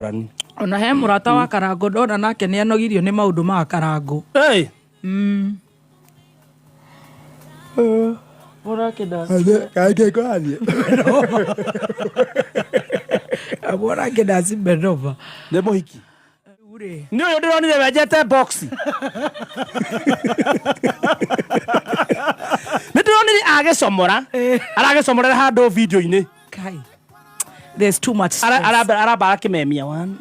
Ngũrani. Ona he mũrata wa Karangũ ndona nake nĩ anogirio nĩ maũndũ ma Karangũ. Hey! Kaĩ kũrathiĩ? Mwanake ndacimenova. Nĩ mũhiki. Rĩ. Nĩ ũyũ ndĩronire wenjete box. Nĩ ndĩronire agĩcomora. Aragĩcomorera handũ video-inĩ. Kai. There's too much stress. Aramba akĩmemia one,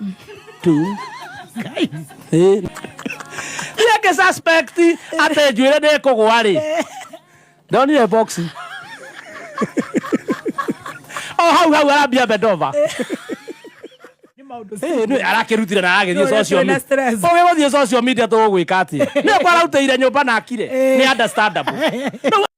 two. Ĩ. Niĩ ngĩ suspect atĩ njuĩrĩ nĩ ĩkũgũa rĩ. Ndonire box. O hau hau arambia bendova. Ĩ, nĩ arakĩrutire na aragĩthiĩ Nĩ ũrĩa social twĩna media. stress. Ũgĩgũthiĩ social media tũgũgwĩka atĩa? Nĩ kwarautĩire nyũmba na akire. Nĩ understandable.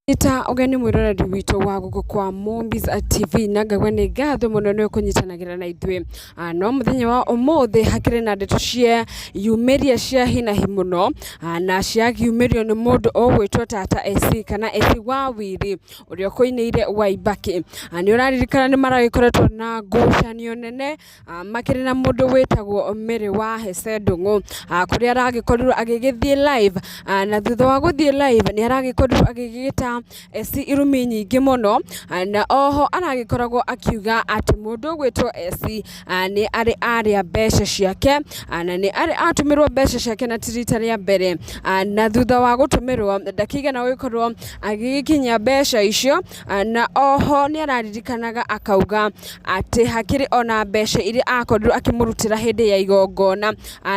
Nĩ ta ũgeni mwĩroreri witũ wa gũkũ kwa Mombis TV na ngaigua nĩ ngatho mũno nĩ kũnyitanagĩra na ithuĩ. No mũthenya wa ũmũthĩ hakĩrĩ na ndeto cia yumĩria cia hinahi mũno na ciakiumĩrio nĩ mũndũ ũgwĩtwo Tata SC kana SC wa Wiri ũrĩa ũkũinĩire Waibaki. Nĩ ũraririkana nĩ maragĩkoretwo na ngucanio nene makĩrĩ na mũndũ wĩtagwo Mary wa Hece Ndung'u, kũrĩa aragĩkorirwo agĩgĩthiĩ live, na thutha wa gũthiĩ live nĩ aragĩkorirwo agĩgĩta SC irumi nyingĩ mũno, na oho aragĩkoragwo akiuga atĩ mũndũ ũgwĩtwo SC nĩ arĩ arĩa mbeca ciake, na nĩ arĩ atũmĩrwo mbeca ciake na ti rita rĩa mbere, na thutha wa gũtũmĩrwo ndakĩigana gũgĩkorwo agĩgĩkinyia mbeca icio. Na oho nĩ araririkanaga akauga atĩ hakĩrĩ ona mbeca iria akorirwo akĩmũrutĩra hĩndĩ ya igongona.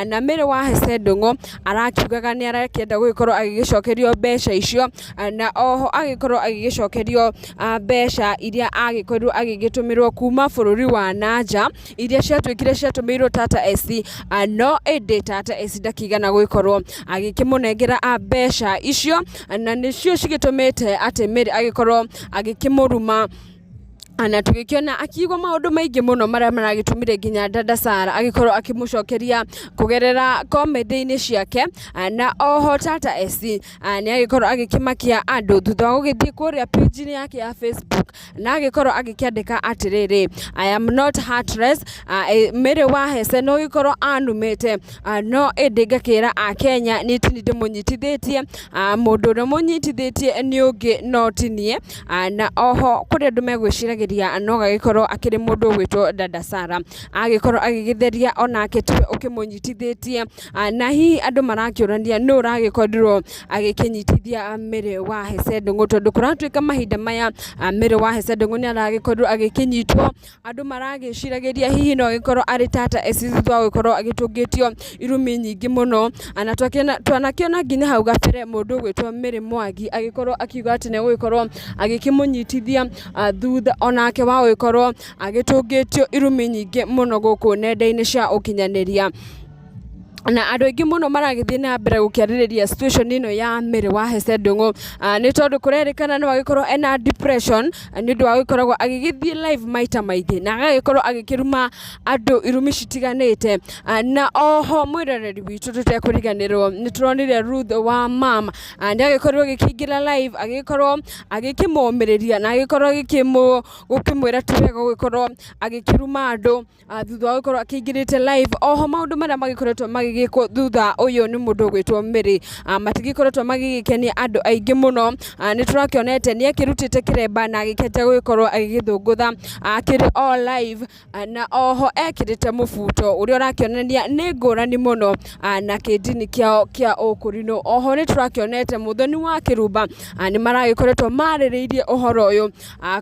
Na Mary wa Hece Ndung'u arakiugaga nĩ arakĩenda gũgĩkorwo agĩgĩcokerio mbeca icio, na oho agĩkorwo agĩgĩcokerio mbeca iria agĩkorirwo agĩgĩtũmĩrwo kuma bũrũri wa na nja, iria ciatuĩkire ciatũmĩirwo Tata SC, no ĩndĩ Tata SC ndakĩigana gũgĩkorwo agĩkĩmũnengera mbeca icio. Na nĩcio cigĩtũmĩte atĩ Mary agĩkorwo agĩkĩmũruma na tũgĩkĩona akiuga maũndũ maingĩ mũno marĩa maragĩtũmire nginya dada Sarah agĩkorwo akĩmũcokeria kũgerera comedy-inĩ ciake. Na oho Tata SC nĩ agĩkorwo agĩkĩmakia andũ thutha wa gũgĩthiĩ kũrĩa page-inĩ yake ya Facebook na agĩkorwo agĩkĩandĩka atĩrĩrĩ, "I am not heartless." Mary wa Hece no gĩkorwo anumĩte, no ĩndĩ ngakĩra akenya niĩ tini ndĩmũnyitithĩtie, mũndũ ũrĩa mũnyitithĩtie nĩ ũngĩ no ti niĩ. Na oho kũrĩ andũ megwĩciragĩria no gagĩkorwo akĩrĩ mũndũ ũgwĩtwo Dada Sarah, agĩkorwo agĩgĩtheria onake tiwe ũkĩmũnyitithĩtie. Na hihi andũ marakĩũrania nũ ũragĩkorirwo agĩkĩnyitithia Mary wa Hece Ndung'u, tondũ kũratuĩka mahinda maya Mary wa Hece Ndung'u nĩ aragĩkorirwo agĩkĩnyitwo. Andũ maragĩciragĩria hihi no agĩkorwo arĩ Tata SC thutha wa gũkorwo agĩtũngĩtio irumi nyingĩ mũno. Na twanakĩona nginya hau gabere mũndũ ũgwĩtwo Mary Mwangi agĩkorwo akiuga atĩ nĩ egũgĩkorwo agĩkĩmũnyitithia thutha onake wa gũgĩkorwo agĩtũngĩtio irumi nyingĩ mũno gũkũ nenda-inĩ cia ũkinyanĩria. Na andũ aingĩ mũno maragĩthiĩ na mbere gũkĩarĩrĩria situation ĩno ya Mary wa Hece Ndung'u, nĩ tondũ kũrerĩkana no agĩkorwo ena depression nĩ ũndũ wa gũkoragwo agĩgĩthiĩ live maita maingĩ na agagĩkorwo agĩkĩruma andũ irumi citiganĩte. Na oho mwĩroreri witũ tũtekũriganĩrwo nĩ tũronire Ruth wa Mum nĩ agĩkorirwo agĩkĩingĩra live agĩkorwo agĩkĩmũmĩrĩria na agĩkorwo gũkĩmwĩra ti wega gũgĩkorwo agĩkĩruma andũ thutha wa gũkorwo akĩingĩrĩte live. Oho maũndũ marĩa magĩkoretwo magĩgĩkwo thutha ũyũ nĩ mũndũ ũgwĩtwo Mary matigĩkoretwo magĩgĩkenia andũ aingĩ mũno. Nĩ tũrakĩonete nĩ akĩrutĩte kĩremba na agĩkĩanjia gũgĩkorwo agĩgĩthũngũtha akĩrĩ o live, na oho ekĩrĩte mũbuto ũrĩa ũrakĩonania nĩ ngũrani mũno na kĩndini kĩao kĩa ũkũrinũ. Oho nĩ tũrakĩonete Mũthoni wa Kĩrumba nĩ maragĩkoretwo marĩrĩirie ũhoro ũyũ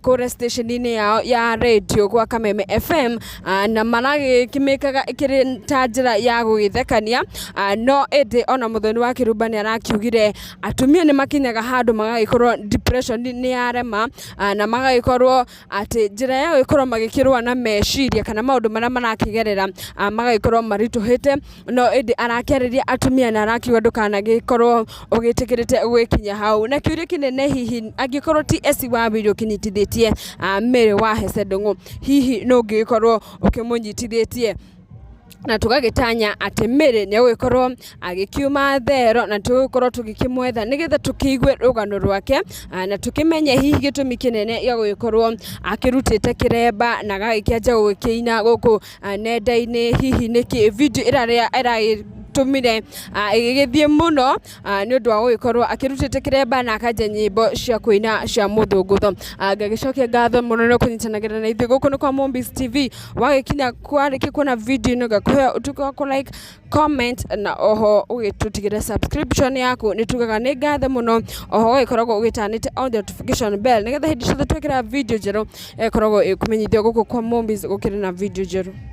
kũrĩa station-inĩ yao ya radio gwa Kameme FM, na maragĩkĩmĩkaga ĩkĩrĩ ta njĩra ya gũgĩthekania, no ĩndĩ ona Mũthoni wa Kĩrumba nĩ arakiugire atumia nĩ makinyaga handũ magagĩkorwo depression nĩ yarema, na magagĩkorwo atĩ njĩra ya gũgĩkorwo magĩkĩrũa na meciria kana maũndũ marĩa marakĩgerera magagĩkorwo maritũhĩte. No ĩndĩ arakĩarĩria atumia na arakiuga ndũkanagĩkorwo ũgĩtĩkĩrĩte gwĩkinya hau. Na kĩũria kĩnene hihi angĩkorwo ti Essy wa Willy ũkĩnyitithĩtie Mary wa Hece Ndung'u, hihi nũ ũngĩgĩkorwo ũkĩmũnyitithĩtie? Na tũgagĩtanya atĩ Mary nĩ egũgĩkorwo agĩkiuma thero, na tũgũkorwo tũgĩkĩmwetha nĩgetha tũkĩigue rũgano rwake, na tũkĩmenye hihi gĩtũmi kĩnene gĩa gũgĩkorwo akĩrutĩte kĩremba na agagĩkĩanjia gũgĩkĩina gũkũ nenda-inĩ. Hihi nĩkĩ video ĩrarĩa ĩragĩtũmire ĩgĩgĩthiĩ mũno nĩ ũndũ wa gũgĩkorwo akĩrutĩte kĩremba na akanjia nyĩmbo cia kũina cia mũthũngũtho? Ngagĩcokia ngatho mũno nĩ kũnyitanagĩra na ithuĩ gũkũ nĩ kwa Mombis TV. Wagĩkinya kwarĩkia kuona video ĩno, ngakũhe ũtuĩke wa kũ like, comment, na oho ũgĩtũtigĩre subscription yaku. Nĩ tugaga nĩ ngatho mũno. Oho ũgagĩkoragwo ũgĩtanĩte on the notification bell, nĩgetha hĩndĩ ciothe twekĩra video njerũ ĩkoragwo ĩkũmenyithio gũkũ kwa Mombis gũkĩrĩ na video njerũ.